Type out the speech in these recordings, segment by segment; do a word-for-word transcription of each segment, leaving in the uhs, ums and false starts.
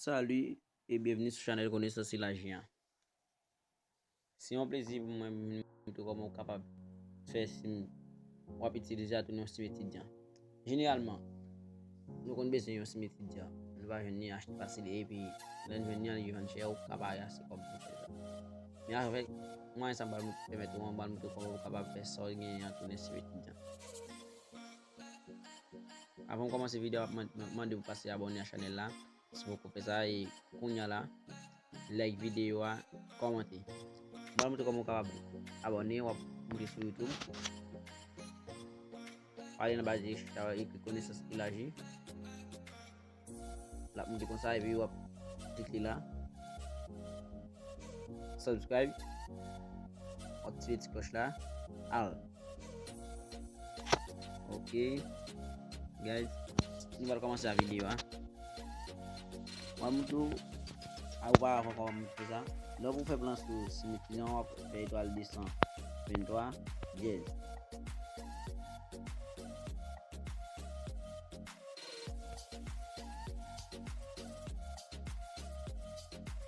Salut et bienvenue sur chanèl Konesans Elaji an. Se yon plezi pou mwen vin montre kòman ou kapab fè sim w ap itilize a tounen yon sim etidyan. Jeneralman, nou konn bezwen yon sim etidyan. Nou pa jwenn li, achte fasil, epi lè n jwenn li an, li vann chè, ou ka pa gen ase kòb pou fè sa. Men avèk mwayen sa m pral pèmèt ou an, m pral montre kòman ou kapab fè sa w genyen an tounen sim etidyan. Avan m kòmanse videyo a, m ap mande pou pase abòne a chanèl la. Si poko fè sa, e kounye a la, like videyo a, kòmante. M pral montre kòman ou kapab abòne, w ap moute sou YouTube. Pale nan ba de chita, ekri Konesans Elaji. L ap moute konsa, epi w ap klike la. Subscribe. W ap aktive ti klòch la. Al. Ok. Guys, nou pral kòmanse a videyo a. Mwen montre w a, oparavan kòman m fè sa. Lè pou fè plan sou sim etidyan, w ap fè etwal de san venntwa dyèz.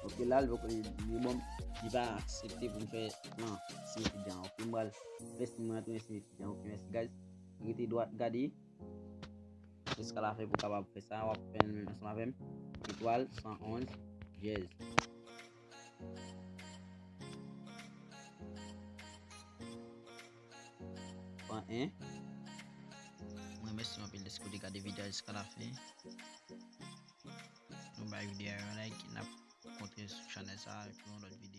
Ok, la, li poko, li, li bon, li pa aksepte pou m fè plan sim etidyan. Ok, m pral fè sim mwen an tounen sim etidyan. Ok, mèsi, guys. Rete dwat, gade. Jiska lafen pou w kapab fè sa, w ap fè l menm ansanm avè m. Etwal san onz dyèz. Pran en. Mwen remèsye w anpil dèske w te gade videyo a jiska lafen. Nou bay videyo a yon like, n ap kontre sou chanèl sa a pou yon lòt videyo.